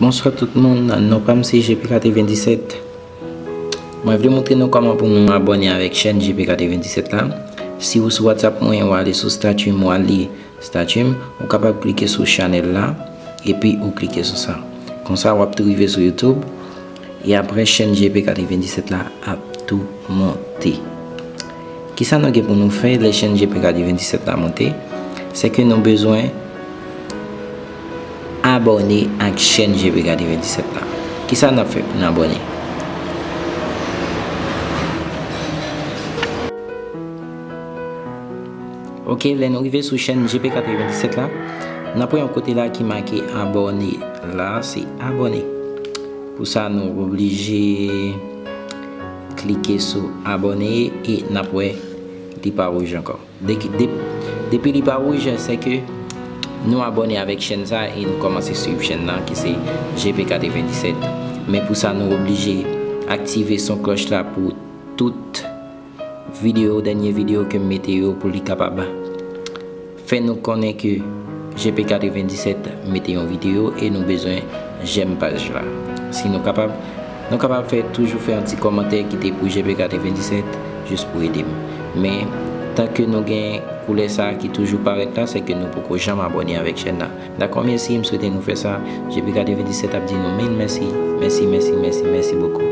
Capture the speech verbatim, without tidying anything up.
Bonswa tout moun, non pa m se G P katrevendisèt. Mwen vle montre nou kòman pou nou abòne avèk chèn G P katrevendisèt la. Si ou sou WhatsApp mwen, ou ale sou stati m, ou ale stati m, ou kapab klike sou chanèl la, epi ou klike sou sa. Konsa, w ap tou rive sou YouTube, e apre chèn G P katrevendisèt la ap tou monte. Kisa nou gen pou nou fè lè chèn G P katrevendisèt la monte? Se ke nou bezwen abòne ak chèn G P katrevendisèt la. Kisa n ap fè pou n abòne? Ok, lè nou rive sou chèn G P katrevendisèt la, n ap wè yon kote la ki make abòne. La, se abòne. Pou sa, nou oblije klike sou abòne e n ap wè li pa wouj ankò. Deki-, dep-, depi li pa wouj, se ke nou abòne avèk chèn sa e nou kòmanse swiv chèn nan ki se G P katrevendisèt. Men pou sa, nou oblije aktive son klòch la pou tout videyo, dènye videyo ke m mete yo pou li kapab fè nou konnen ke G P katrevendisèt mete yon videyo e nou bezwen jèm paj la. Si nou kapab, nou kapab fè, toujou fè yon ti kòmantè, kite pou G P katrevendisèt jis pou ede m. Men, tanke nou gen koulè sa ki toujou parèt la, se ke nou poko janm abòne avèk chèn nan. Dakò, mèsi, m swete nou fè sa. G P katrevendisèt ap di nou mil mèsi, mèsi, mèsi, mèsi, mèsi bokou.